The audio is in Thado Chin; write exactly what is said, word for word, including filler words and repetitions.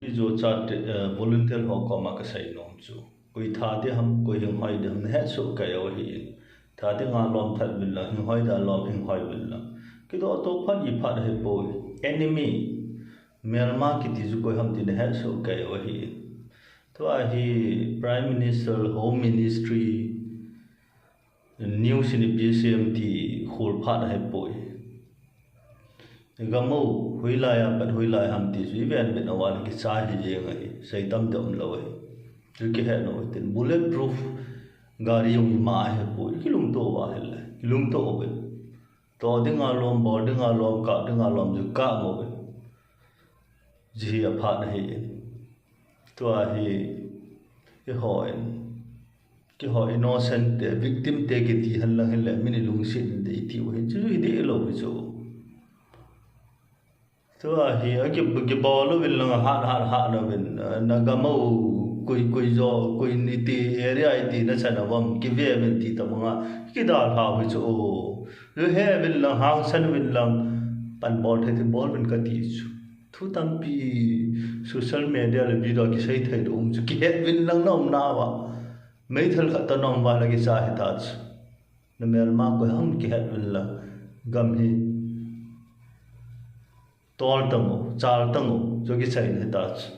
Hi jo chate, eh, volunteer ho koma kasei nom chu, koi tha ding ham, koi hinghoi ding ham, nahet soh kei u ahi. Tha dinga lom that uvin lang, hinghoi dinga lom hinghoi uvin lang. Kidoh to phat i phat ahipoi. Enemy, melma kiti chu koi ham ti nahet soh kei u ahi. Tua hi Prime Minister, Home Ministry, News in P C M ti khol phat ahipoi. Gam u, hoilai a pat hoilai ham ti chu i ven ven a val kicha hi jeng ahi, sei tam deuh umlou ahi. Chu kihet nom u hitin, bullet proof gari jong ima ahipoi, kilungto uva ahile, kilungto uvin. To dinga lom, bol dinga lom, kap dinga lom chu kap uvin. Ji hi aphat ahi in. Tua hi, eiho in, keiho innocent te, victim te kiti hen lang hile, min i lungset inte iti u hin, chu hi deh lou hi chu. Tua hi, aki, kibol uvin lang, hat, hat, hat na uvin, na gam u, koi, koi jo, koi iti, area iti, na chan a um, kive uvin ti tabanga, kidalha u hi chu, o. Lu he uvin lang, hangsan uvin lang, pan bol thei thei bol uvin kati chu. Thu tampi social media le video kisei thei ding um chu, kihet uvin lang na umna uva. Meithal khat toh na um uva la kicha hita chu. Na melma koi ham kihet uvin lang. Gam hi tol tang u, chal tang u, chu kisei hita chu.